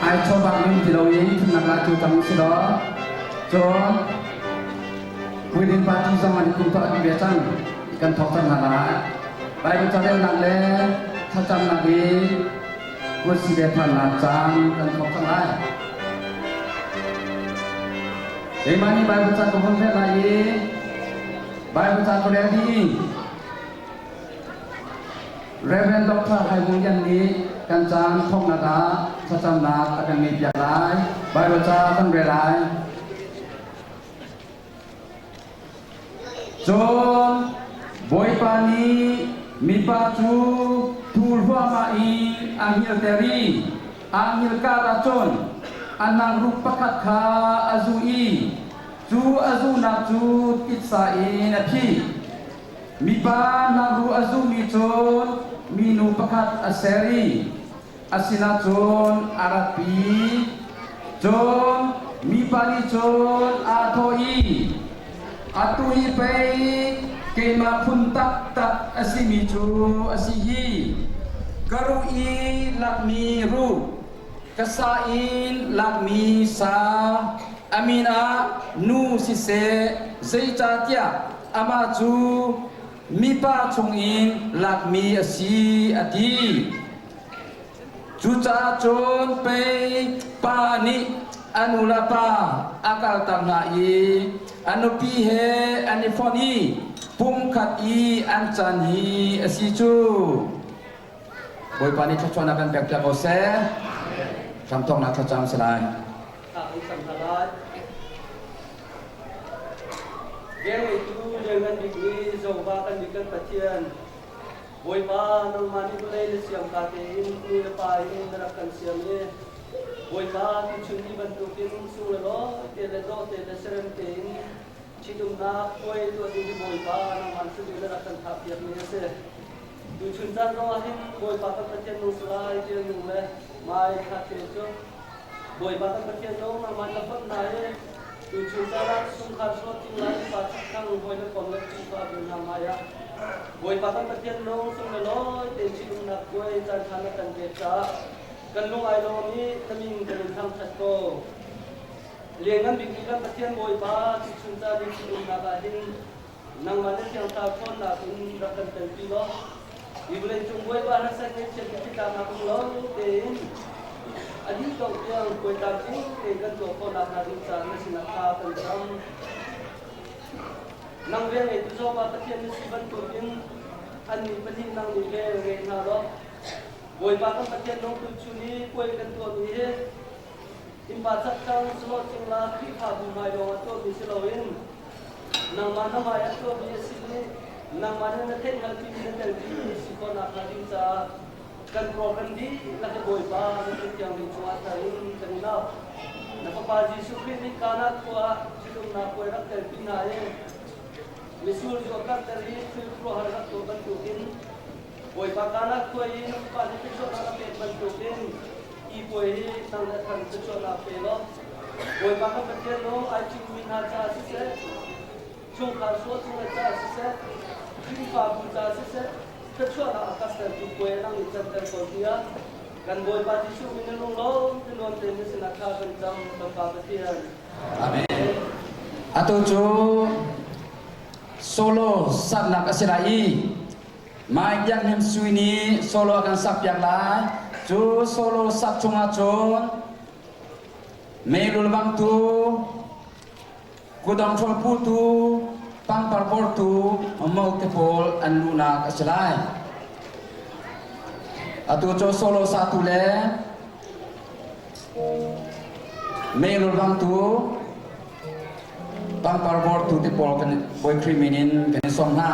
Ai chawbak ning ti loin thimnak la cu cang si law cun Puilin party zong an kum tuah dih ve cang kan thawk cang hna lai. Bible carelnak le thlacamnak in kut si ve thannak caan kan thawk cang lai. Keimah nih Bible ca ka hun ve lai i Bible ca ka rel dih i Reverend Dr. Hai Hung Yan nih kan caan thawknak ah thlacamnak a kan ngeihpiak lai. Bible ca kan rel lai. Cun Bawipa nih mipa cu thu hluahmah i a hngilter i aa hngilh kar ah cun a nangruk pakhat kha a zuh i cu a zuhnak cu titsa in a phih. Mipa nangruh a zuhmi cun minu pakhat a ser i a sinah cun a ratpi. Cun mipa nih cun aa thawh i, Atu hi pei keimah phun taktak a simi cu a si hi. Ka ruh i lakmi ruh, ka sa in lakmi sa, a min ah nu siseh, zeicahtiah amah cu mipa chungin lakmi a si, a ti. Cucaah cun pei pa nih a nu le pa a kaltak hna i a nupi he an i fonh i pumkhat i an can hi a si cu. Bawipa nih thluachuahnak kan pek piak ko seh. Hramthawknak thlacam si lai. Vengngeitu lianngan bik nih Jehovah kan bik kan Pathian Bawipa, nangmah nih vawlei na siamka tein nu le pa in na rak kan siam i Bawipa, tuchun ni bantukin sung le lawi te le dawh te le serem tein ṭhitumnak puai tuah ding hi Bawipa, nangmah sinin na rak kan thahpiakmi a si. Tuchun caan zongah hin Bawipa kan Pathian nung salai Tial Nung le Mai Thla Ṭe cu Bawipa kan Pathian nung nangmah na fonh hna i tuchun caan ah chungkhar hlawhtling lai pa thang hawi le kom le Khrihfa bu hna hmaiah Bawipa kan Pathian nung sung le lawi tein ṭhitumnak puai caan ṭha na kan pek caah kan lung ai lawm i na min kan in thangṭhat ko. Lianngan bikmi kan Pathian Bawipa tuchun caan i umnak ah hin nangmah na Thiang Thlarau ṭhawnnak in rak kan telpi law hi vawleicung Bawipa harsat ngaihchiat le thitlaknak um lo tein a dih dongh tiang puai tlamtling tein kan tuah khawhnak hnga ding caah na sinah thla kan cam. Nang vel ngeitu Jehovah Pathian na si bantukin annih pahnih nang nih vel ngei hna law Bawipa kan Pathian nung tuchun i puai kan tuahmi hi innpa chakchang sawh cingla Khrihfabu hmai lawng ah tuahmi si loin nangmah na hmai ah tuahmi a si i nangmah nih na theihhngalhpimi na telpimi si khawhnak hnga ding caah kan program dihlak hi Bawipa na kut thianghlim cungah thar in kan in auh. Na Fapa Jesuh Khrih nih Kana khua ah ṭhitumnak puai rak telpi hna i mitsur zu a karhter i thil khuaruahhar rak tuah bantukin Bawipa Kana khua i na Fapa nih thluachuahnak a pek bantukin hi puai hi nang le thar thluachuahnak pe law Bawipa kan Pathian nung ai ṭhingmi hna caah siseh, chungkhar sual chung le caah siseh, Khrihfabu caah siseh, thluachuahnak a karhtertu puai a nang i canter ko tiah kan Bawipa Jesuh min in lunglawm tinuam tein na sinah thla kan cam kan Pa Pathian. Amen. Atu cu solo saknak a si lai i Mai Biak Hnem Sui nih solo a kan sakpiak lai. Cu solo sak chungah cun meilul bangtu, kudong ṭhawl putu, pangpar bortu, mo te pawl an luhnak a si lai. Atu cu solo satu le meilul bangtu, pangpar vortu te pawl kan Bawi Khrih min in kan i sawm hna.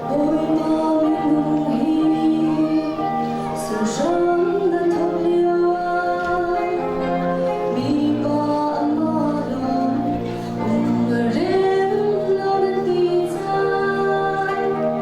Bawipa minung hi suhram na thawk lioah mipa amah lawng um a rem lo na ti caan.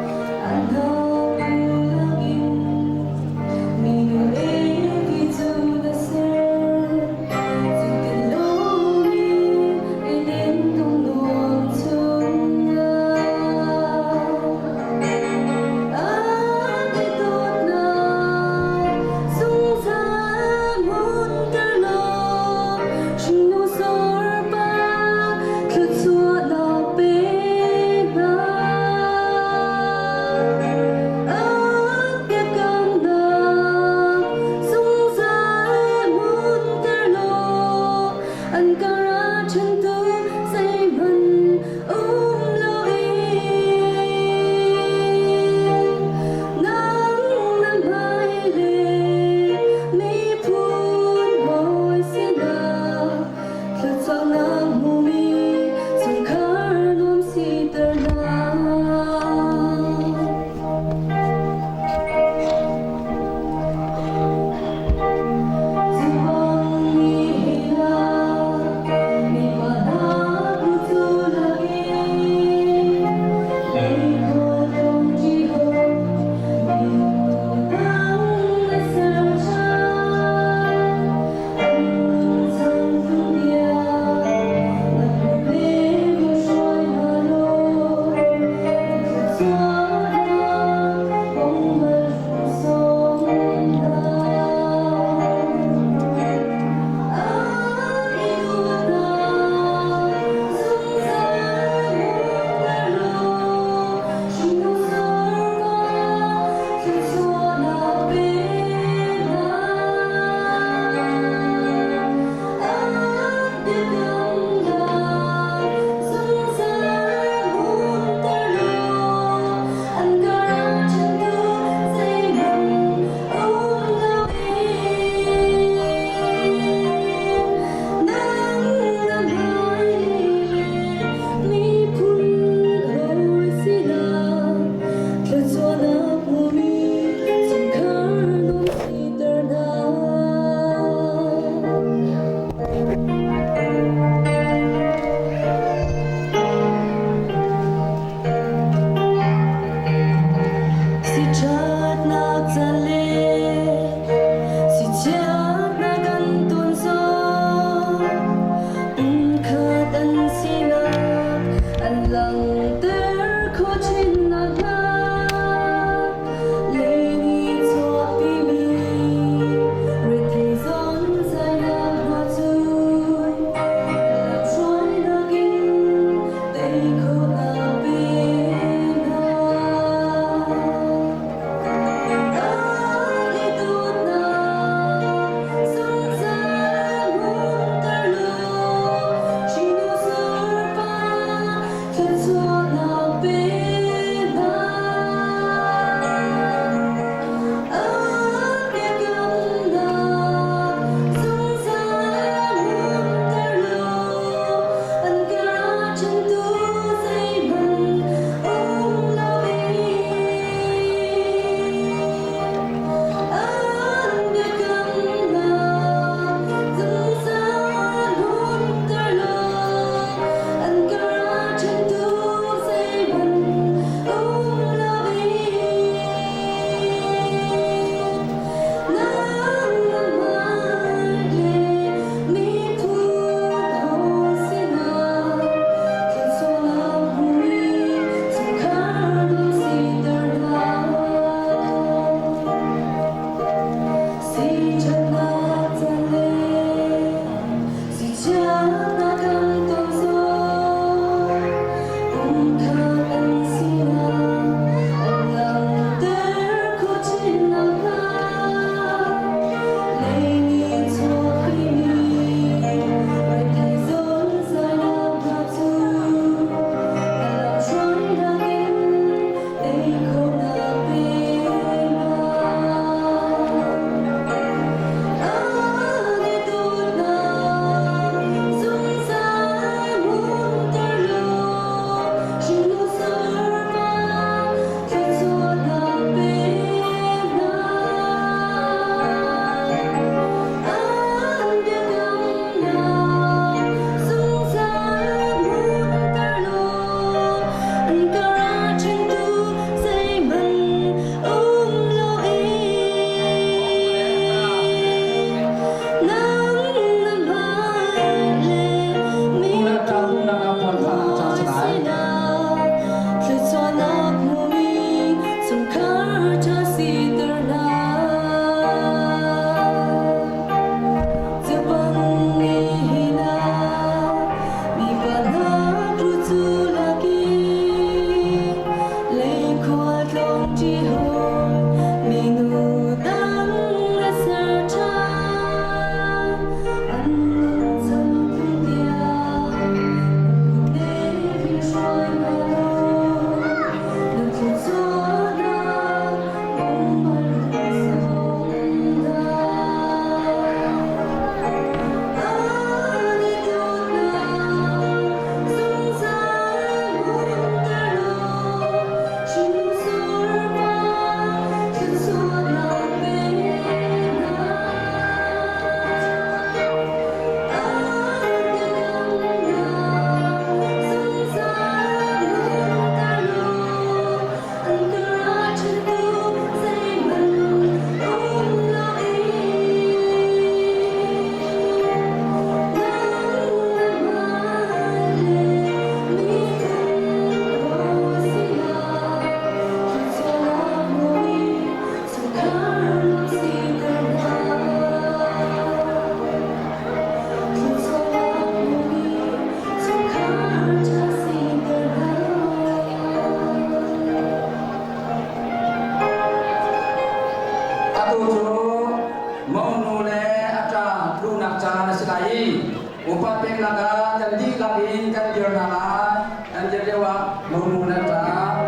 peknak ah kan dihlak in kan dir hna lai. Kan dir lio ah monu le ṭa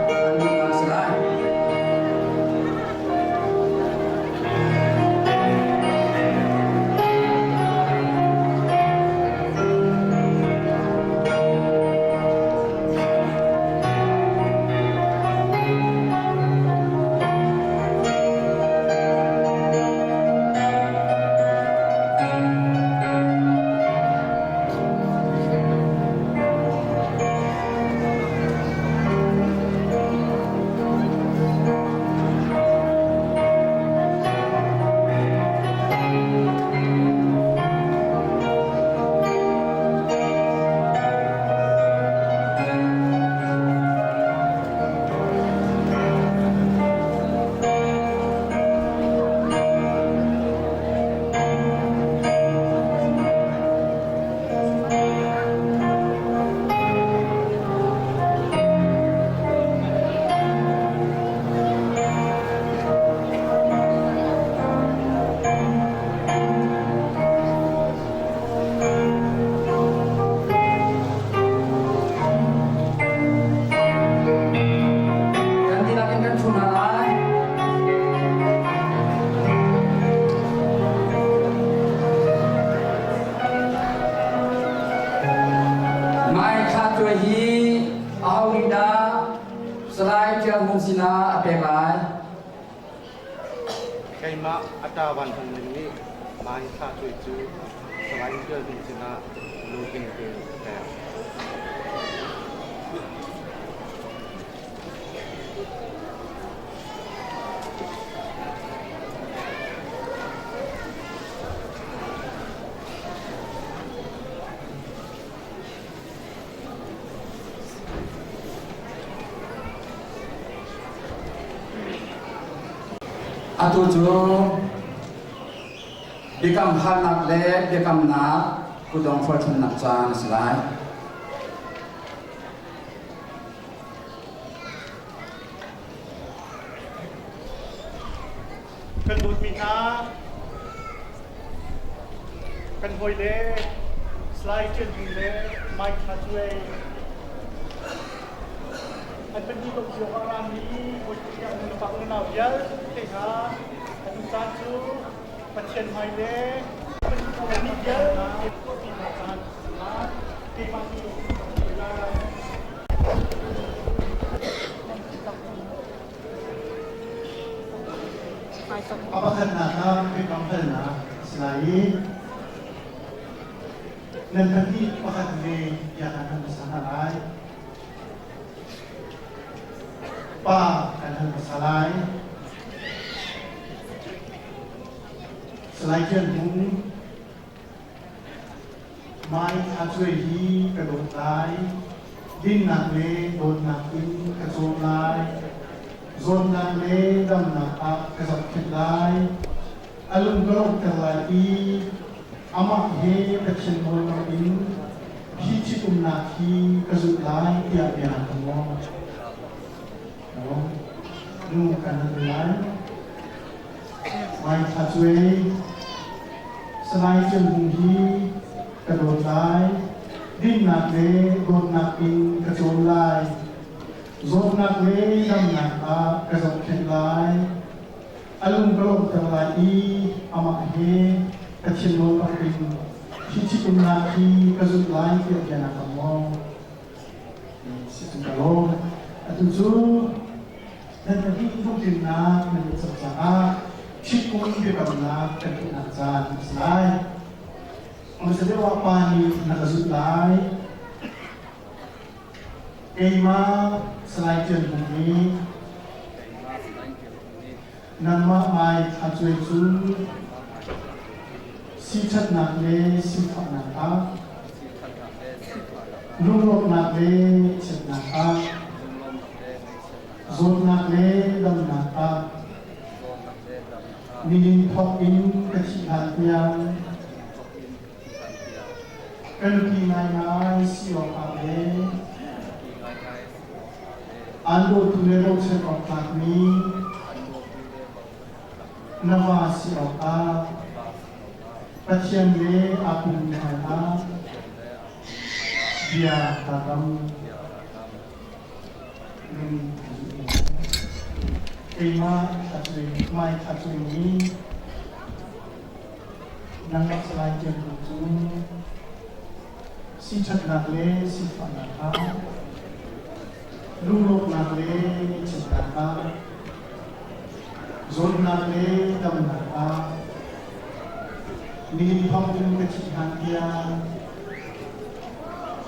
an duhnak si lai. Kan dihlak in kan ṭhu hna lai. Mai Thla Cuai hi aho nih dah Salai Ṭial Hmung sinah a pek lai? Keimah a ṭa Van Hung Ling nih Mai Thla Cuai cu Salai Ṭial Hmung sinah lungtling tein a pek. Atu cu biakam halnak le biakamnak kutdong hrolchonnak caan a si lai. Kan dawtmi hna, kan hawile Salai Ṭian Hmung le Mike Thla Cuai an pahnih ko cio a rami Bawipa nu le pa unau vialte hna atu caan cu Pathian hmai le kannih vialte tuahpi hna caan a si lai. Keimah nih lai. A pakhatnak ah biakam halnak a si lai i nan pahnih pakhat ve bia kan hal hmasa hna lai. Pa kan hal hmasa lai. Salai Tian Hmung, Mai Thla Cuai hi ka dawt lai. Dinnak le dawtnak in ka cawm lai. Zawtnak le damnak ah ka zohkhenh lai. A lung ka lawmhter lai i amah he Pathian nawl in hi ṭhitumnak hi ka zulh lai tiah bia ka maw. Nu kan hal lai. Mai Thla Cuai, Salai Cem Hmung hi ka dawt lai. Dinnak le dawtnak in ka cawn lai. Zawtnak le damnak ah ka zohkhenh lai. A lung ka lawmhter lai i amah he Pathian nawl bak in hi ṭhitumnak hi ka zulh lai tiah bia na kam maw? Si ka lawm. Atu cu nan pahnih lungtlinnak nan i cam caah ṭhitum biakamnak kan tuahnak caan a si lai. Hmasa deuh ah pa nih na ka zulh lai. Keimah Salai Ṭian Hmung nih nangmah Mai Thla Cuai cu siṭhatnak le sifahnak ah lunglawmhnak le ngaihchiatnak ah zawtnak le damnak ah nihin thawk in ka thih hlan tiang ka nupi ngaingai si awkah le aan dawtu le bochan awk tlakmi na va si awkah Pathian le aa pummi hmaiah. Bia kaa kam. Keimah hmai a cuaimi nangmah Salai Tial Hmung cu siṭhatnak le sifahnak ah, lungrawknak le ngaihchiatnak ah, zawtnak le damnak ah, nihin thawng in ka thih hlan tiang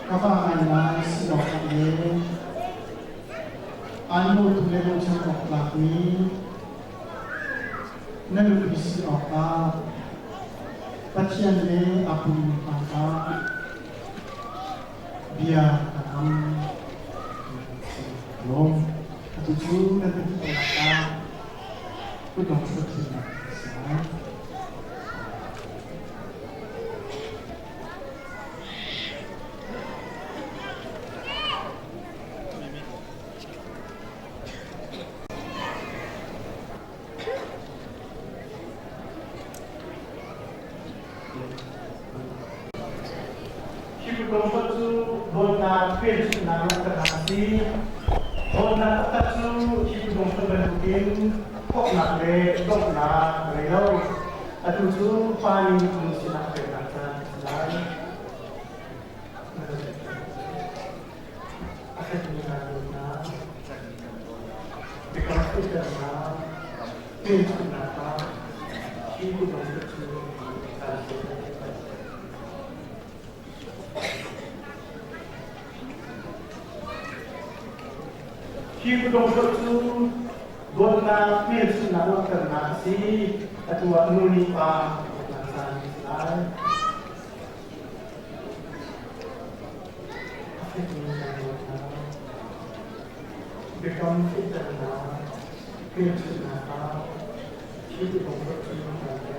Ka fa ngaingai si awkah le aan dawtu le bochan awk tlakmi na nupi si awkah Pathian le a pum hmaiah bia ka kam. Lawm. Atu cu nan pahnih lakah kutdong hrut thimnak a si lai. Hi kutdong cu dawtnak hmelchunhnak langhternak a si. Dawtnak taktak cu hi kutdong bantukin thawknak le donghnak a ngei lo. Atu cu pa nih nu sinah a peknak caan a si lai. A fekmi hna dawtnak, biakam fehternak, hmelchunhnak ah hi kutdong cu kaan pek. Hi kutdong cu dawtnak hmelchunhnak langhternak a si. Atu ah nu nih pa dawtnak caan a si lai. A fekmi kan dawtnak, biakam fehternak, hmelchunhnak ah hi kutdong cu kan pek.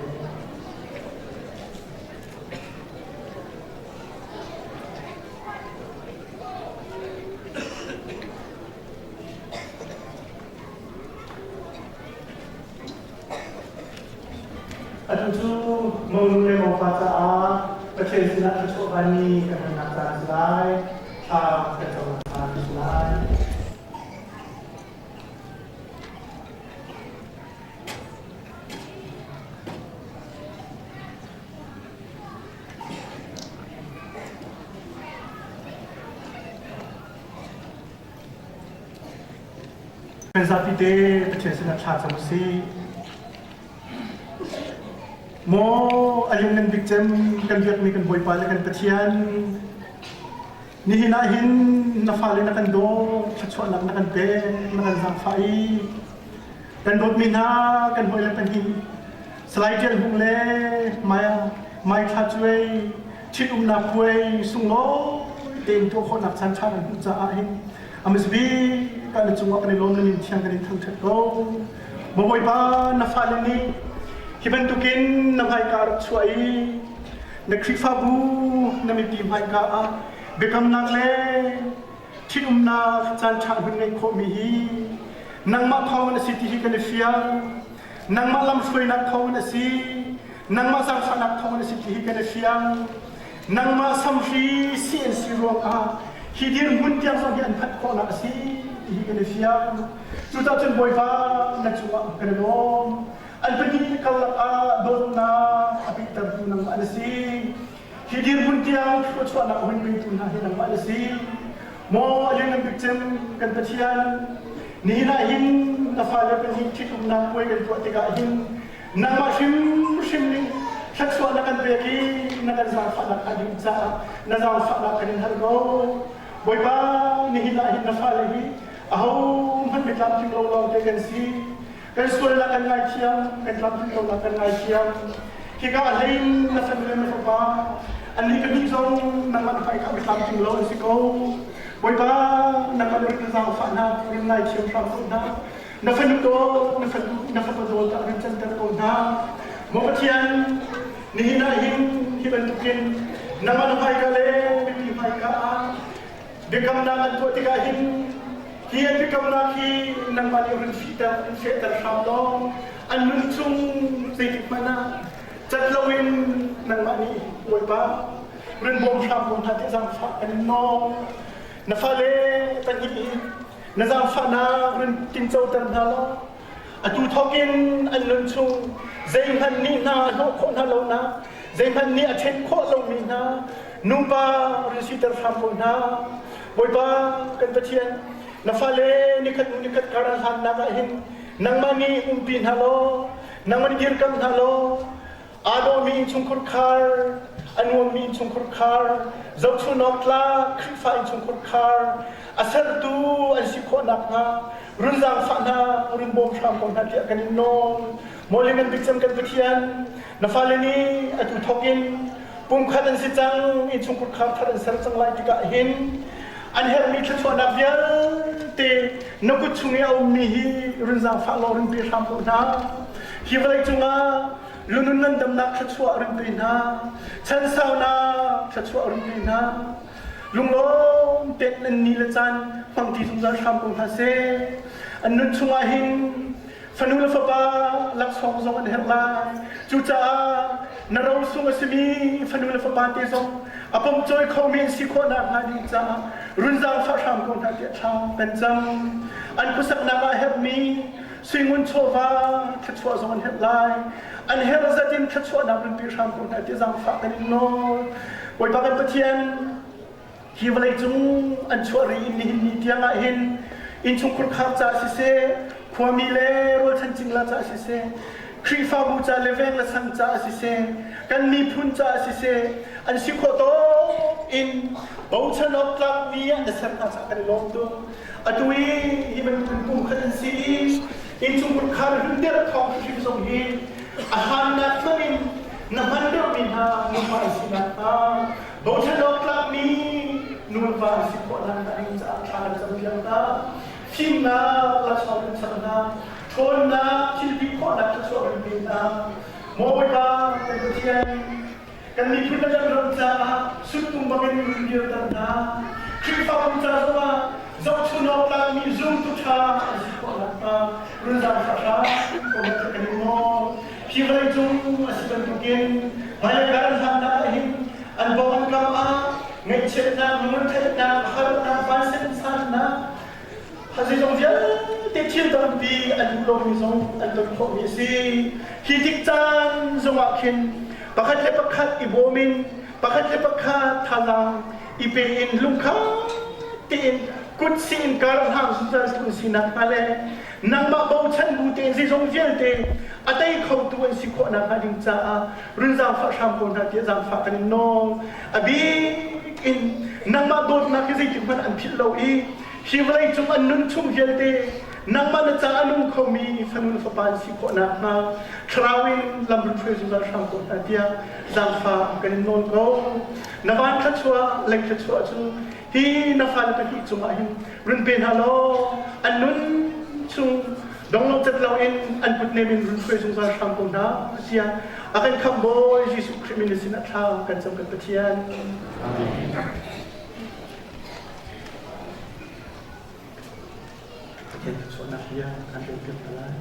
Atu cu monu le mopa caah Pathian sinah thluachuah vanmi kan halnak caan a si lai. Thla kan camnak caan a si lai. Kan zapi te Pathian sinah thla cam usih. Maw a lianngan bik cem kan biakmi kan Bawipa le kan Pathian nihin ah hin na fale na kan daw thluachuahnak na kan pek na kan zaangfah i kan dawtmi hna kan hawi le pahnih Salai Tial Hmung le Maya Mai Thla Cuai ṭhitumnak puai sunglawi tein tuah khawhnak caan ṭha kan hmuh caah hin amasbi kan na cungah kan i lawm na min thiang kan in thangṭhat ko. Maw Bawipa na fale nih hi bantukin na hmaika rak chuah i na Khrihfabu na mipi hmaika ah biakamnak le ṭhitumnak caan ṭha hun ngeih khawhmi hi nangmah thawngin a si ti hi kan i fiang. Nangmah lamhruainak thawngin a si. Nangmah zaangfahnak thawngin a si ti hi kan i fiang. Nangmah samhri CNC ruangah hi dirhmun tiang zong hi an phanh khawhnak a si ti hi kan i fiang. Cucaah cun Bawipa na cungah kan i lawm. An pahnih karlak ah dawtnak a pehtertu nangmah na si. Hi dirhmun tiang thluachuahnak a hun petu hna hi nangmah na si. Maw a lianngan bik cem kan Pathian, nihin ah hin na fale pahnih ṭhitumnak puai kan tuah tikah hin nangmah hrimhrim nih thluachuah na kan pek i na kan zaangfahnak a ding caah na zaangfahnak kan in hal ko. Bawipa, nihin ah hin na fale hi ahohmanh mitlamtling lo lawngte kan si. Kan sualnak kan ngaithiam, kan tlamtlin lonak kan ngaithiam. Hika a hlei in na fanu le na fapa, annih pahnih zong nangmah na hmaika mitlamtling lo an si ko. Bawipa, nangmah nih na zaangfah hna, rin ngaithiam hram ko hna. Na fanu dawt, na fanu, na fapa dawt ah rin canter ko hna. Maw Pathian, nihin ah hin hi bantukin nangmah na hmaika le mipi hmaika ah biakamnak an tuah tikah hin hi an biakamnak hi nangmah nih run fihter in fehter hram law an nun chung zeitik hmanh ah cat loin nangmah nih Bawipa. Run bawm hram ko hna tiah zaangfah kan in nawl. Na fale pahnih hi na zaangfahnak run tincoter hna law atu thawkin an nun chung zeihmanh nih hna a hnawh khawh hna lonak zeihmanh nih a ṭhen khawh lomi hna nupa run siter hram ko hna. Bawipa kan Pathian, na fale nikhat hnu nikhat kar an hlannak ah hin nangmah nih umpi hna law nangmah nih dirkamh hna law Aa dawhmi innchungkhur khar, a nuammi innchungkhur khar, zohchunhawk tlak Khrihfa innchungkhur khar a sertu an si khawh nakhnga run zaangfah hna, run bawm hram ko hna tiah kan in nawl. Maw Lianngan Bik Cem kan Pathian, na fale nih atu thawk in pumkhat an si cang, innchungkhur khar thar an ser cang lai tikah hin an herhmi thluachuahnak vialte na kut chung i a ummi hi run zaangfah law run pe hram ko hna. Hi vawlei cungah lunun ngandamnak thluachuah run pe hna, chansaunak thluachuah run pe hna. Lunglawm tein nan ni le caan hmangṭi zungzal hram ko hna seh. An nun chungah hin fanu le fapa laksawng zong an herh lai. Cucaah na rosung a simi fanu le fapa te zong a pomcawi khomi an si khawh nakhnga ding caah run zaangfah hram ko hna tiah thla kan cam. An khuasaknak ah herhmi suingun chawva thluachuah zong an herh lai. An herh zat in thluachuahnak run pe hram ko hna tiah zaangfah kan in nawl. Bawipa kan Pathian, hi vawlei cung an chuah ri in nihin ni tiang ah hin innchungkhur khar ca siseh, khuami le rualchan cingla ca siseh, Khrihfabu ca le veng le sang ca siseh, kan miphun ca siseh, an si khawh tawk in bochan awk tlakmi ah na ser hna caah kan i lawm tuk. Atu i hi bantukin kum khat an si i innchungkhur khar hlun deuh thawng hrim zong hi a hlannak hmanh in na hman deuhmi hna nupa an si nakhnga bochan awk tlakmi nulepa an si khawh nakhnga ding caah thla kan campiak hna. Fimnak laksawng kan chap hna. Ṭhawnnak thilti khawhnak thluachuah kan pe hna. Maw Bawipa kan Pathian, kan miphun le kan ram caah suttung bangin run dirter hna. Khrihfabu ca zongah zohchun awk tlakmi zumtu ṭha an si khawh nakhnga run zaangfah hram ko hna kan in nawl. Hi vawleicung a si bantukin hmailei kar an hlannak ah hin an bawm an kam ah ngaihchiatnak, lungretheihnak, harnak, vansansannak, zeizong vialte thil tampi an duh lomi zong an ton khawhmi a si. Hi tik caan zongah khin pakhat le pakhat i bawm in pakhat le pakhat thazaang i pe in lungkhat tein kut si in kar hlang zungzal tu sinak hnga le nangmah bochan bu tein zeizong vialte a tei khotu an si khawh nakhnga ding caah run zaangfah hram ko hna tiah zaangfah kan in nawl. A bik in nangmah dawtnak hi zeitik hmanh an philh lo i hi vawlei cung an nun chung vialte nangmah na caah a nung khomi fanu le fapa an si khawh nakhnga thlarau in lam run hruai zungzal hram ko hna tiah zaangfah kan in nawl ko. Na van thluachuah, lei thluachuah cu hi na fale pahnih cungah hin run pe hna law an nun chung donglo cat loin an kut nem in run hruai zungzal hram ko hna tiah a kan khamh Bawi Jesuh Khrih min sin a thla kan cam kan Pathian. Amen. Pathian thluachuahnak bia kan relpiak hna lai.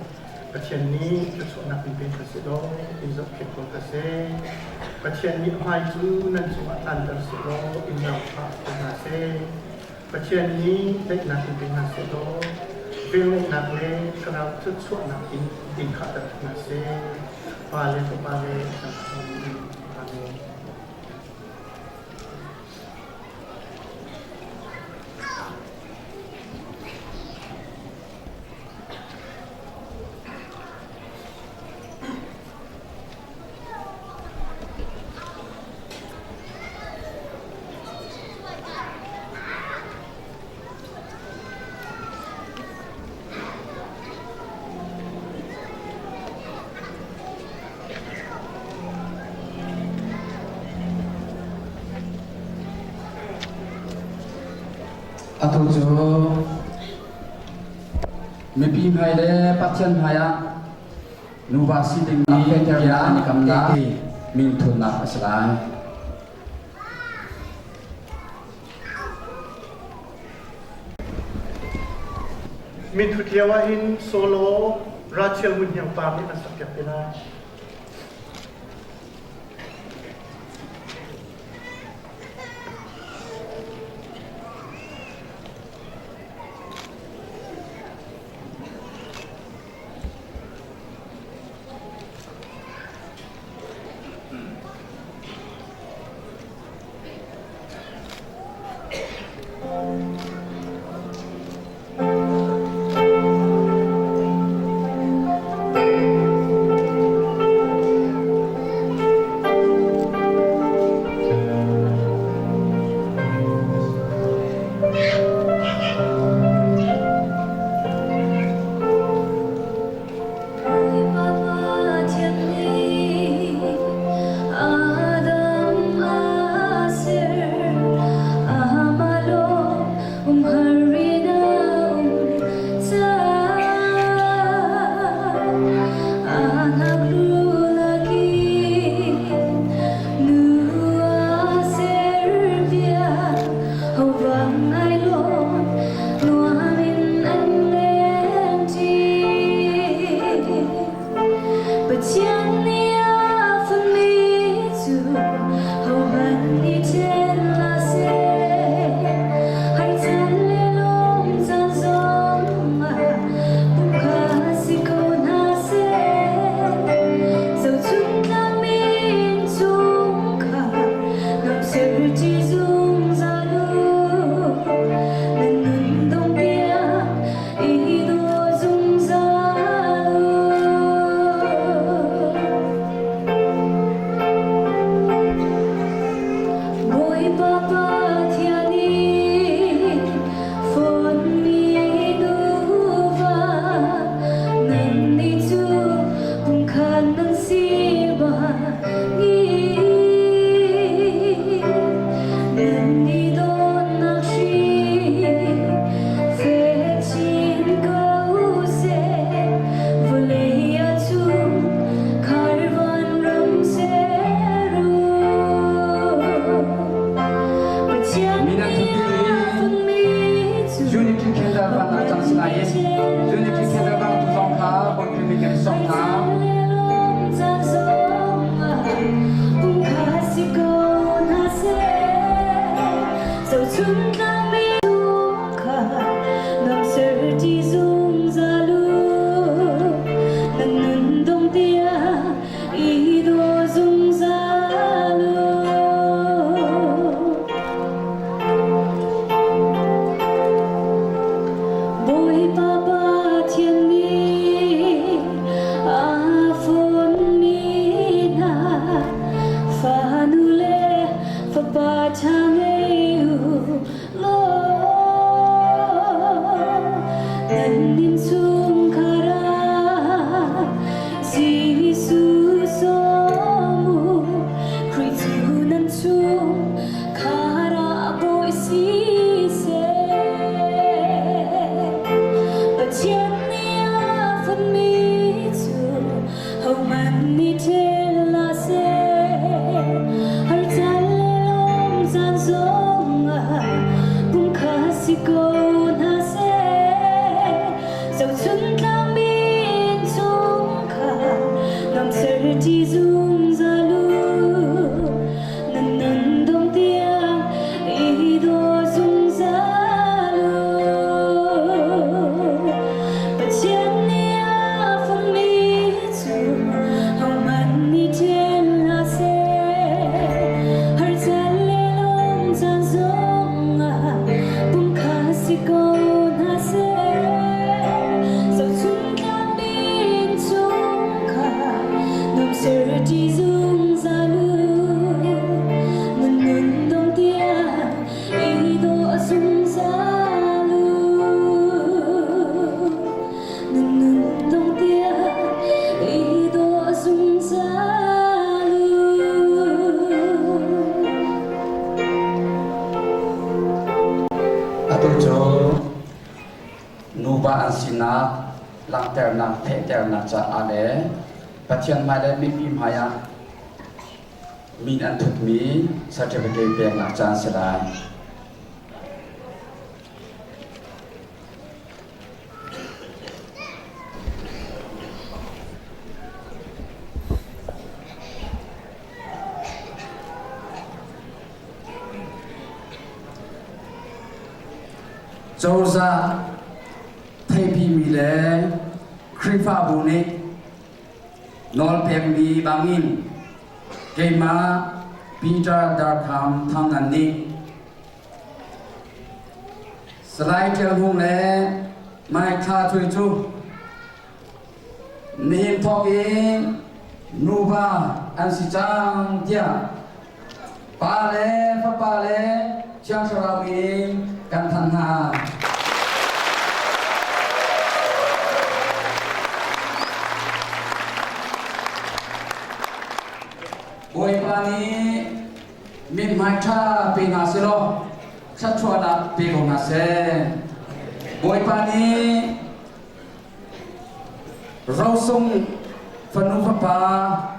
Pathian nih thluachuahnak in pe hna seh law in zohkhenh ko hna seh. Pathian nih a hmai cu nan cungah tlanter seh law in zaangfah ko hna seh. Pathian nih daihnak in pe hna seh law velngeihnak le thlarau thluachuahnak in in khahter hna seh. Pa le Fapa le Thiang Thlarau in. Amen. Atu cu mipi hmai le Pathian hmai ah nuva si dingmi bia an i kamnak minthutnak a si lai. Minthut lio ahhin solo Rachel Ngun Hniang Par nih an sakpiak te lai. Nan i dawtnak hri fek chin ko seh, vawlei ah cun khar vanram ser u. Pathian Min an nih thut a ding fonhmi i cu Unity Candle bang ah cang si lai i Unity Candle bang tu zong kha Bawipa min kan i sawm hna. Zungzal u. Bawipa Pathian nih a fonmi hna fanu le fapa ṭha ngei u law nan innchungkhar ah Jesuh sawm u, Khrih cu nan chung khar ah bawi siseh. Pathian nih a fonhmi cu hohmanh nih ṭhel hlah seh. Har caan le lawm caan zongah pumkhat si ko hna seh. Zohchun tlangmi innchungkhar nuamhser ṭi zungzal u. Nan nun dong tiang i daw zungzal u. Pathian nih a fonhmi cu hohmanh nih ṭhen hlah seh. Har caan le lawm caan zongah pumkhat si ko hna seh. Zohchun tlakmi innchungkhar nuamhser ṭi zungzal u. Nan nun dong tiang i daw zungzal u. Nan nun dong tiang i daw zungzal u. Atu cu nuva an sinak langhternak fehternak caah le Pathian hmai le mipi hmaiah min an thutmi certificate peknak caan si lai. Cozah theihpimi le Khrihfabu nih nawlpekmi bangin keimah Peter Darkham Thang nih Salai Ṭial Hmung le Mai Thla Thui cu nihin thawk in nuva an si cang tiah Pa le Fapa le Thiang Thlarau in kan thanh hna. Bawipa nih mithmai ṭha pe hna selaw thluachuahnak pe ko hna seh. Bawipa nih rosung fanu fapa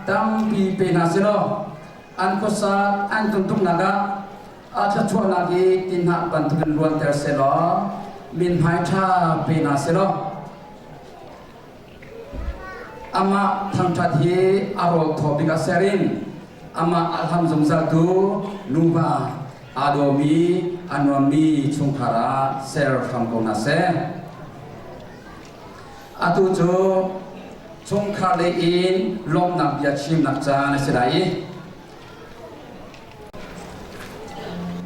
tampi pe hna selaw an khuasa an tuntuknak ah a thluachuahnak hi tinhah bantukin ruanter selaw mithmai ṭha pe hna selaw Amah thangṭhat hi a rawl thaw bik ah ser in amah a hlam zungzaltu nuva aa dawmi a nuammi chungkhar ah ser hram ko hna seh. Atu cu chungkhar lei in lawmhnak bia chimnak caan a si lai i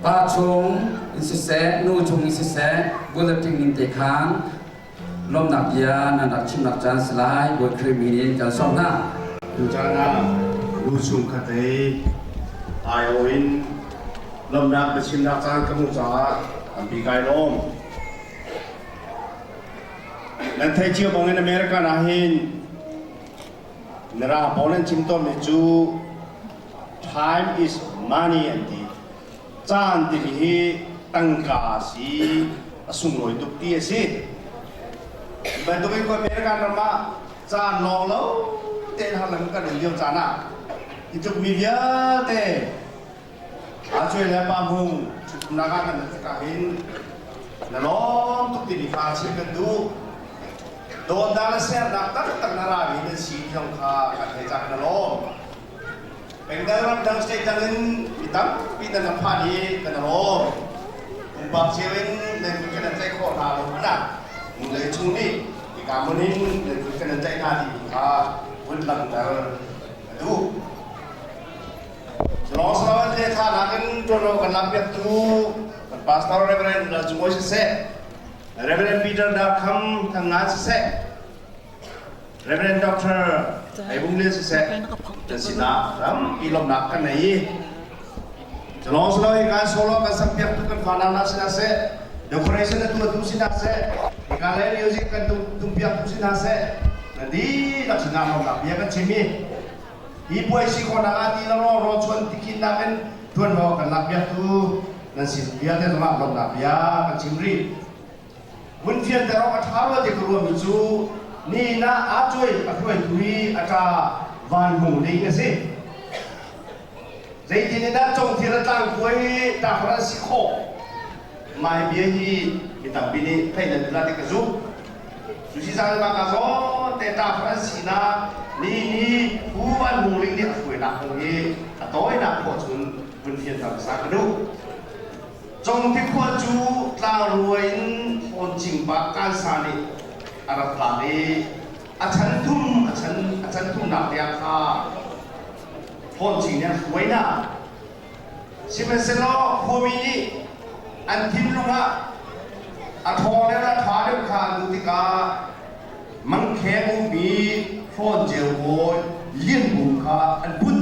pa chung in siseh nu chung in siseh bulletin ning te khan Lawmhnak bia nan rak chimnak caan si lai. Bawi Khrih min in kan sawm hna. Tucaan ah nu chungkhat ei aiawh in lawmhnak biachimnak caan ka hmuh caah tampi kai lawm. Nan theih cio bangin American ah hin Mirang pawl an chim tawnmi cu Time is money an ti. Caan timi hi tangka a si, a sunglawi tuk ti a si. Bantukin khuami kan ram ah caan lawng lo tein har lang kan um lio caan ah hi tluk mi vialte aa cuai le pa hmung ṭhutumnak ah kan tikah hin na lawm tuk timi kha chim kan duh. Dawtnak le sernak taktak na rami nan si ti zong kha kan thei cang na lawm. Pengdang ramdang state dang in mi tampi nan rak phan i kan i lawm. Pumpak cio in nan kut kan in tlaih khawh hna lo hmanh ah hnulei chung nih hika hmun in nan kut kan in tlaih hna timi kha vun langhter ka duh. Culawng siloin lehthahnak in ṭuanvo kan lakpiaktu kan pastor Reverend Lal Cung Awi siseh, Reverend Peter Dar Kham Thang Nga siseh, Reverend Doctor Ei Bung Lian siseh nan sinah tampi lawmhnak kan nei i culawng silo hi kan solo kan sakpiak tu kan fanau hna sinah seh, decoration a tuatu sinah seh, hika le music kan tumpiak tu sinah seh, nan dihlak sinah lawmhnak bia kan chim i hi puai si khawhnak ah ti le raw raw chuan tikhinnak in ṭuanvo kan lakpiak tu nan sin vialte zongah lawmhnak bia kan chim rih. Vun fianter awk a ṭha rua ti ka ruahmi cu nihin ah aa cuai a hruaitu hi a ṭa Van Hmung Ling a si. Zeitin in dah congthil a tlangkuai hi ṭahra a si khawh? Mah hi bia hi mi tampi nih theih nan duh ti ka zumh. Cu si cang mah ka zawn te ṭahra an sinak ni ni Pu Van Hmung Ling nih a hruainak kong hi a tawinak khawh cun vun fianter hmasa ka duh. Congti khua cu tlangrua in Hlawnching pa Kansa nih a rak tlak i a chan thum a chan a chan thumnak tiang kha Hlawnching nih an hruai hna. Sihmanhsehlaw khuami nih an thinlung ah a ṭhawng deuh le a ṭha deuh kha an duh tikah mangkheng ummi Hlawnceu bawi Lian Bung kha an put,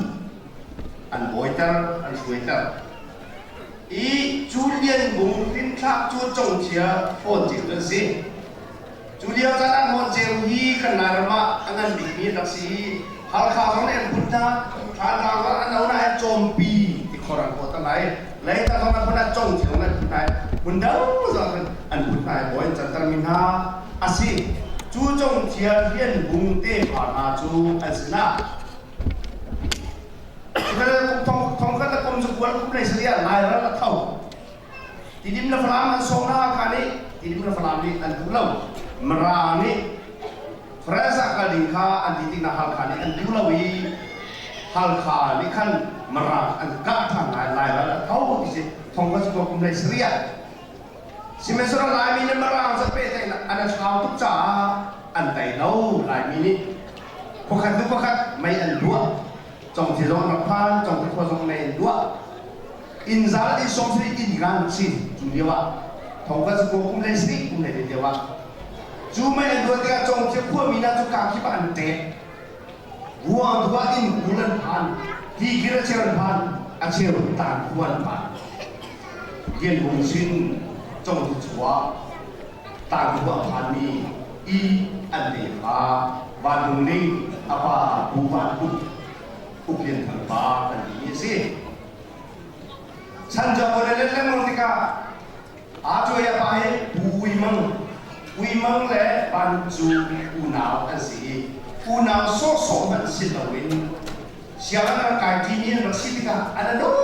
an bawiter, an hruaiter. I cu Lian Bung hlinthlak cu Congthia Hlawnceu an si. Cu lio caan ah Hlawnceu hi kan Lairam ah a ngan bikmi an rak si i Halkha zong nih an put hna, Thantlang zong an ona i Cawmpi ti khor an kawt lai. Leitak zong an phun ah Congthia zong an put hna i hmun dang zong an put hna i bawi an cantermi hna a si. Cu Congthia Lian Bung tefa hna cu an sinah Thong khat le kum cu kual kum lei sariah Lairal a tho. Tidim le Falam an sawm na Hakha nih Tidim le Falam nih an duh lo. Mara nih France ah kal ding kha an ti tiknak Halkha nih an duh lo i Halkha nih khan Mara an kah ṭhan lai Lairal a tho ti si thong khat cu kum lei sariah. Sihmanhsehlaw Laimi le Mirang cu pehtlaihnak an i thlau tuk caah an tei lo. Laimi nih khuakhat hnu khuakhat mei an duah. Congthi zong an rak phan, Congthi khua zong mei an duah. Inn zal i sawmsarih inn ngan si cu lio ah thong kan si kum lei sarih kum lei lio ah cu mei an duah tikah Congthia khuami hna cu kaa kip ah an ṭek. Ruang tu ah inn kul an phan, tikir a cheu an phan, a cheu tan khua an phan. Lian Hung sin Congtu chuah tan khua a phanmi i an tefa Van Hung Ling a pa Pu Van Uk Uk Lian Thang pa kan timi a si. Chan Jong le lengmang tikah Aa cuai a pa hi Pu Ui Mang, Ui Mang le Van Uk cu unau an si i unau sawhsawh hmanh si loin sianginn an rak kai ṭimi an rak si tikah an i lawm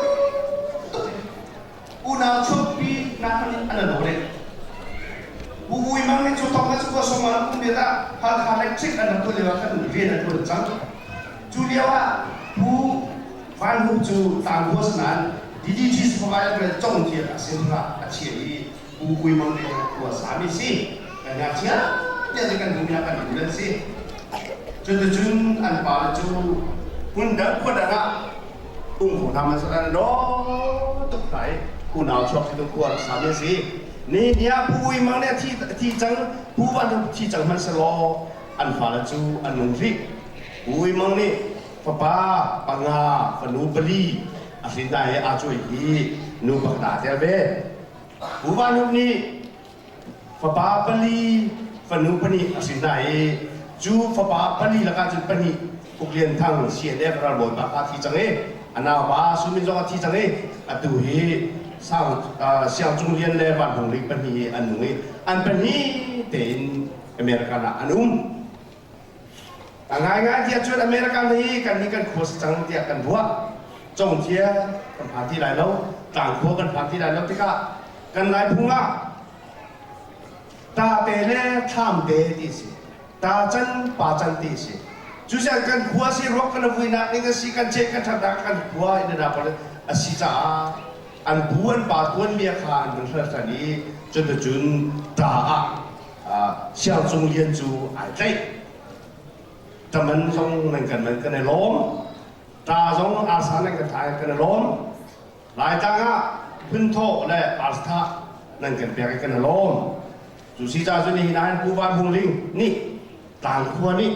tuk i unau chuakpi nak hmanh in an i lawm deuh. Pu Ui Mang nih cu thong kha cu khua sawm an um lio ah Halkha Electric an rak tuah lio ah khan rian a ṭuan cang. Cu lio ah Pu Van Huk cu tlangbawi si nain DDG supervisor le congthian a si hnuah a chiah i Pu Ui Mang nih khua sami si. Kan ngakchia tiah kan hmu kan um an si. Cuticun an pale cu hmun dang khua dang ah um ko hna hmanh an daw tuk hna i unau chuak khi khua rak sami a si. Ni ni ah Pu Ui Mang nih a thi cang, Pu Van Huk thi cang hmanh selaw an fale cu an nung rih. Pu Ui Mang nih fapa panga fanu pali a hrin hna i aa cuai hi nu pakhat aa tel ve. Pu Van Hup nih fapa pali fanu pahnih a hrin hna i cu fapa pali lakah cun pahnih Uk Lian Thang CNF ralbawi pa kha a thi cang i a naupa Sumin zong a thi cang i atu hi Sang Siang Cung Lian le Van Hung Ling pahnih hi an nung i an pahnih tein American ah an um. A ngaingai tiah cun American hi kan nih kan khua si cang tiah kan ruah. Congthia kan phan ti lai lo, tlangkhua kan phan ti lai lo tikah kan Laiphung ah ta te le thlam te ti si. Ta can pa can ti si. Cucaah kan khua si ruak kan vuinak ning a si kan ceh kan ṭhatnak kan khua in a si caah an bu an pa tuan bia kha an vun hral ṭhan i cuticun ṭa ah Siang Cung Lian cu ai tlaih. Taman zong nan kan man kan i lawm. Ta zong arsa nan kan thai kan i lawm. Laitlang ah phunthawh le arsa nan kan pek i kan i lawm. Cu si ca cu nihin ah Pu Van Hung Ling nih tlangkhua nih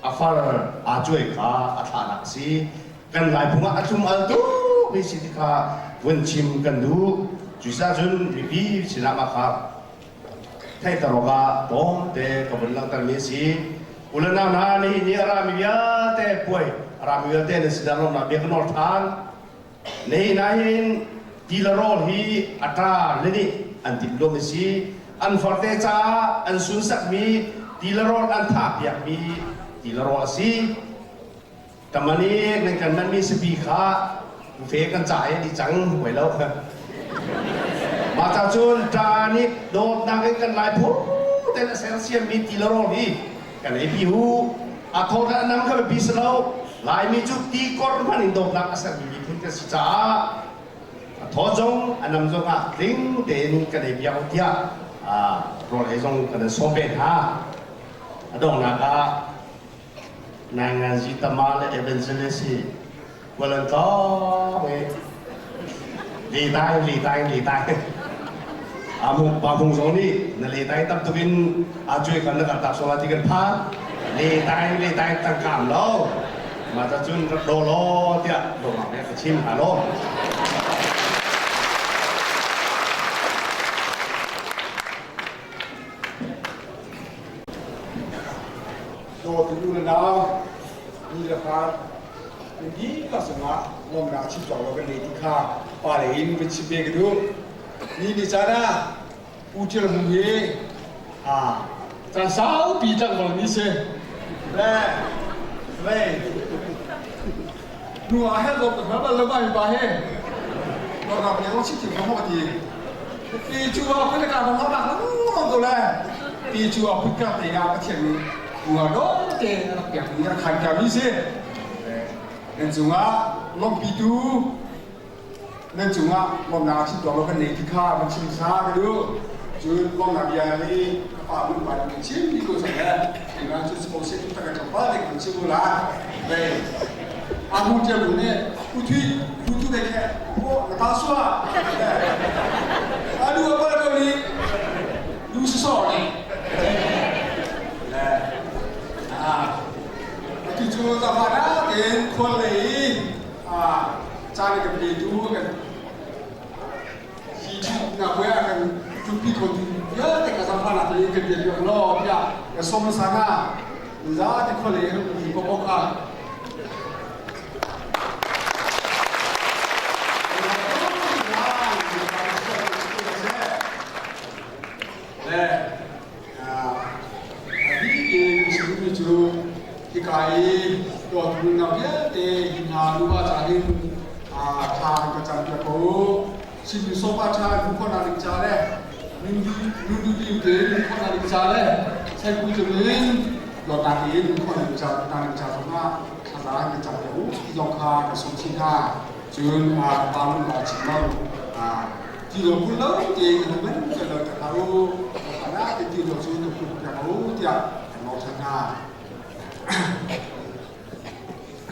a far aa cuai kha a thlahnak a si. Kan Laiphung ah a thlum al tuk mi si ti kha vun chim kan duh. Cu si cun mipi sinah mah kha theihter awkah tlawmte ka vun langhtermi a si. U le nau hna, nihin ni a rami vialte puai a rami vialte nan sinah lawmhnak bia ka nawl ṭhan. Nihin ahhin ti le rawl hi a ṭa le nih an timhluam a si. An farte caah an sunsakmi ti le rawl an thahpiakmi ti le rawl a si. Tamani nan kan manmi sipi kha bufe kan ca i di cang huai lo. Mah ca cun ṭa nih dawtnak in kan lai phu ten a sersiammi ti le rawl hi kan ei pi hu. A thawt le a nam kha biapi si lo. Laimi cu ti kor hmanh in dawtnak a sermi miphun kan si caah a thawt zong a nam zong ah tling tein kan ei piak u tiah rawl ei zong kan in sawm ve hna. A donghnak ah Nainganzi tama le evangelist hi kualan tlawng i letai letai letai amung pa hung zong nih na letai tam tuk in a cuai kan na kartak sola ti kan phan letai letai tangkam lo ma ta cun rak do lo tiah dongak ne ka chim ha lo. Dawtu u le nau, ni le fa nan dihlak cungah lawmhnak chim cawk lo kan nei ti kha pale in van chim ve ka duh. Ni ni caan ah Pu Ṭial Hmung hi caan saupi tlangval mi si. Le vei nu ah he lawm ka bal lo ma pa he lawmnak ne zong chim chim ka ti. Ti cu ah phun ka bang bak lengmang ko le ti cu ah phun ka te ah Pathian nih bunga dawh te rak pek mi rak khan mi si. Nan cungah lawmhpitu nan cungah lawmnak chim tuah lo kan nei ti kha van chim sa ka duh. Cun lawmnak bia hi ka pa mun pa nih chim mi ko cang le keimah cu suppose se tu tak ka pa te kan chim ula vei amu tia bu ne uthui hutu de khe ko na ta suwa adu apa ko ni lu si so ni le ah atu cu zafana ten khol lei ah caan kan pe tu kan hi cu na hoi ah kan ṭumpi kho tu vialte ka zangfahnak in kan biak biak law tiah ka sawm hmasa hna. Zate khuale mi pawpawk ah le a bik in chimmi cu hika i tuahtu na vialte hi hna nuva ca hin thla kan campiak ko u. Sinu sofa ṭha nu khawhnak ding ca le nu dim tein nu khawhnak ding ca le saipui cung in dawtnak in nu khawhnak ding ca ding ca zongah thlaza kan campiak u ti zong kha ka sawm chin hna. Cun pa mun ba chim lo ti lo phun lo tein kan man kan lo tak hna u. Hana te ti lo cu ka phun piak u tiah kan nawl ṭhan hna.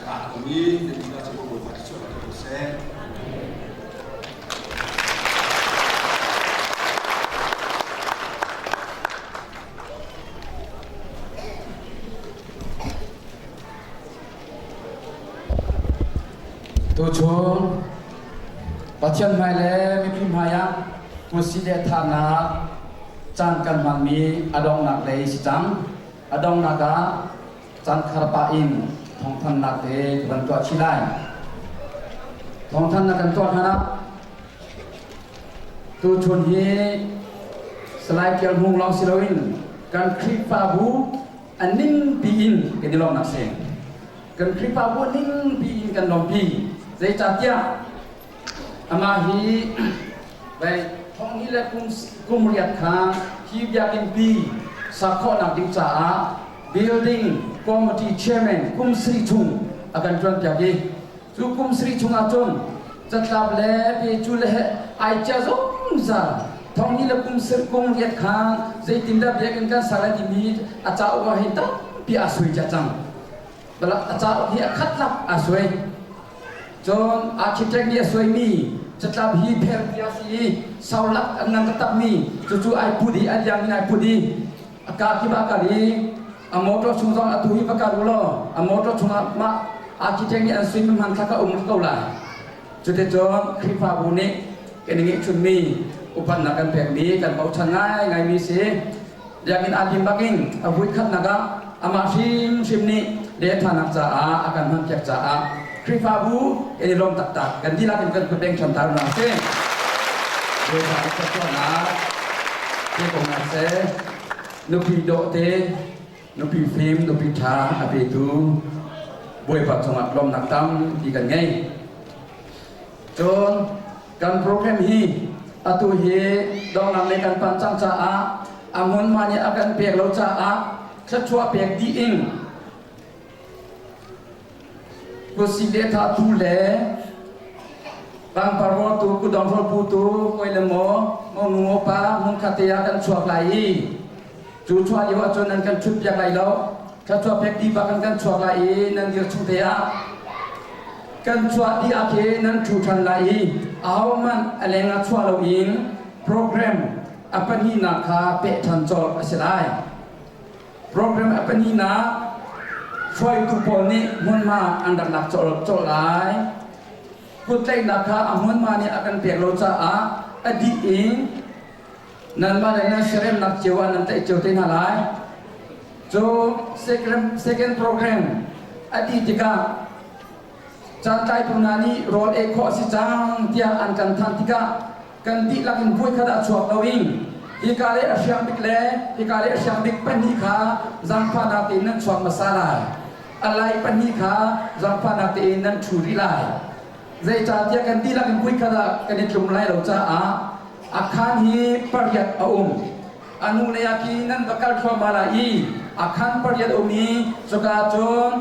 Rak i nan inn ah cun Bawipa thluachuah ko seh. Tuchun Pathian hmai le mipi hmai ah kusi le thanak caan kan hmanmi a donghnak lei si cang. A donghnak ah caan khar pah in. Thawngthanhnak te ka van tuah chih lai. Thawngthanhnak kan tuah hlan ah tuchun hi Salai Tial Hmung lawng si loin kan Khrihfabu a ningpi in kan i lawmhnak si. Kan Khrihfabu a ningpi in kan lawmpi. Zeicahtiah amah hi vei thong hi le kum kum riat kha hi biakinn pi sak khawhnak ding caah building committee chairman kum sri chung a kan ṭuanpiak i cu kum sri chung ahcun catlap le pe cu le ai cia zungzal thong hi le kum sir kum riat kha zeitindah biakinn kan sak lai timi a cauk ah hin tampi aa sui cia cang. A cauk hi a khat lak aa suai. Cun architect nih a suaimi catlap hi pher tia si i saulak an ngan taktak mi cucu ai put i a liang in ai put i a ka kip ah kal i a motor chung zong atu hi va kal u law a motor chungah mah architect nih an suimi hmanthlak a um ko lai. Cuticun Khrihfabu nih kan i ngeihchunmi upatnak kan pekmi kan bochan ngaingaimi si. Biakinn aa lim bakin a voikhatnak ah amah hrimhrim nih lehthahnak caah a kan hmanpiak caah Khrihfabu kan i lawm taktak. Kan dihlak in kan kut beng ṭhan ta hna sih. Bawipa nih thluachuahnak pe ko hna seh. Nupi dawh te, nupi fim, nupi ṭha a petu Bawipa cungah lawmnak tampi kan ngei. Cun kan program hi atu hi donghnak lei kan panh cang caah a hmunhma nih a kan pek lo caah thluachuah pek dih in kutsi le thahtu le pangpar rawltu kutdong rawlputu koi le maw monu pa hmunkhat te ah kan chuak lai i cu chuah lio ahcun nan kan ṭhut piak lai lo. Thluachuah pek dih bak in kan chuak lai i nan dir chung te ah kan chuah dih ah khin nan ṭhu ṭhan lai i ahohmanh a leng ah chuah loin program a pahnihnak kha peh ṭhan colh a si lai. Program a pahnihnak hruaitu pawl nih hmunhma an rak lak colh lai. Kuttlaihnak kha a hmunhma nih a kan pek lo caah a dih in nanmah le nan siaremnak cio ah nan tlaih cio te hna lai. Cu second program a dih tikah caantlaitu hna nih rawl ei khawh a si cang tiah an kan thanh tikah kan dihlak in voikhat ah chuak loin hika le a hriang bik le hika le a hriang bik pahnih kha zaangfahnak tein nan chuak hmasa lai. A lai pahnih kha zaangfahnak tein nan ṭhu rih lai. Zeicahtiah kan dihlak in voikhat ah kan i tlum lai lo caah a khaan hi pariat a um. A nu lei ah khin nan va kal thluahmah lai i a khaan pariat a um i cuka cun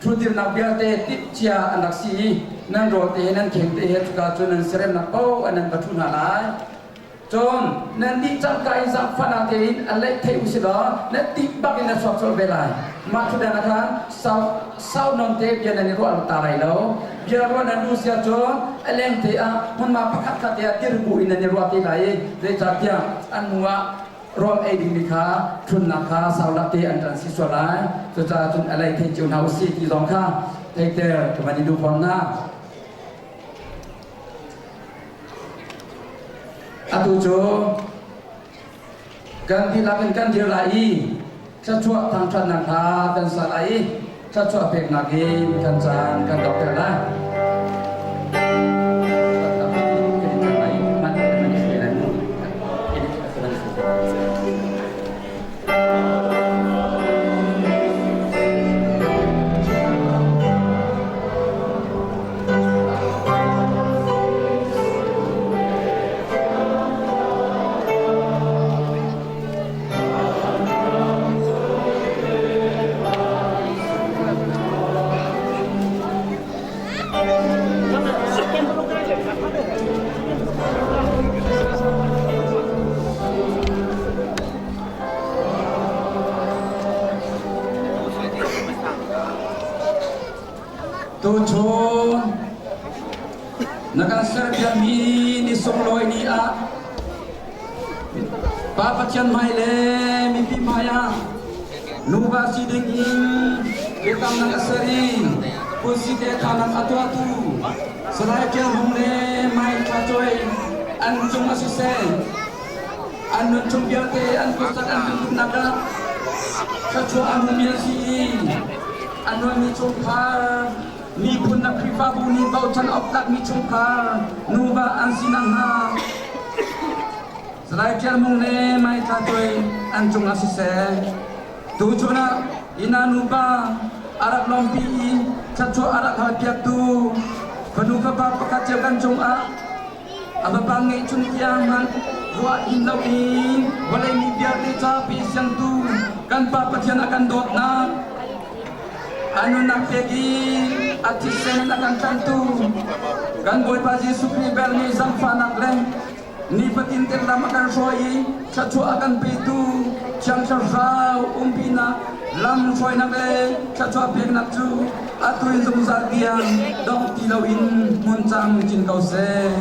ṭhudirnak vialte timhcia an rak si i nan rawl te he nan kheng te he cuka cun nan seremnak paoh an nan va ṭhu hna lai. Cun nan dih cangka in zaangfahnak tein a leih thei u si law na tih bak in na chuak colh ve lai. Mah thutdan ah khan sau sau nawn te bia nan i ruah ta lai lo. Bia ruah nan duh si ahcun a leng te ah hmunhma pakhat khat te ah dir bu in nan i ruah te lai i zeicahtiah an hnu ah rawl ei dingmi kha ṭhunnak kha sau lak te an ṭan si sual lai. Cucaah cun a lei thei cio hna u sih ti zong kha theiter ka van i duh fawn hna. Atu cu kan dihlak in kan dir lai i thluachuah thangṭhatnak hla kan sa lai i thluachuah peknak in kan caan kan dokter lai. Tuchun na kan serpiakmi ni sunglawi ni ah Pa Pathian hmai le mipi hmai ah nuva si ding in biakamnak a ser i kunsi te thanak a tuahtu Salai Tial Hmung le Mai Thla Cuai an cung a siseh an nun chung vialte an kutsak an tuntuknak ah thluachuah a hmumi an si i. A nuammi chungkhar, miphun na Khrihfabu nih bochan awk tlakmi chungkhar nuva an si nakhnga Salai Ṭial Hmung le Mai Thla Cuai an cungah siseh, tuchun ah inn ah nupa a rak lawmpi i thluachuah a rak halpiaktu fanu fapa pakhat cio kan cungah a vapa ngeihchun tiang hmanh ruah hin loin vawlei mi vialte ca pe siangtu kan Pa Pathian a kan dawtnak a nunnak pek i a thisen a kan tlanhtu kan Bawipa Jesuh Khrih bel nih zangfahnak le nifatin te lam a kan hruai i thluachuah a kan petu Thiang Thlarau umpinak lam hruainak le thluachuah peknak cu atu in zungzal tiang dong ti loin hmun cang chin ko seh.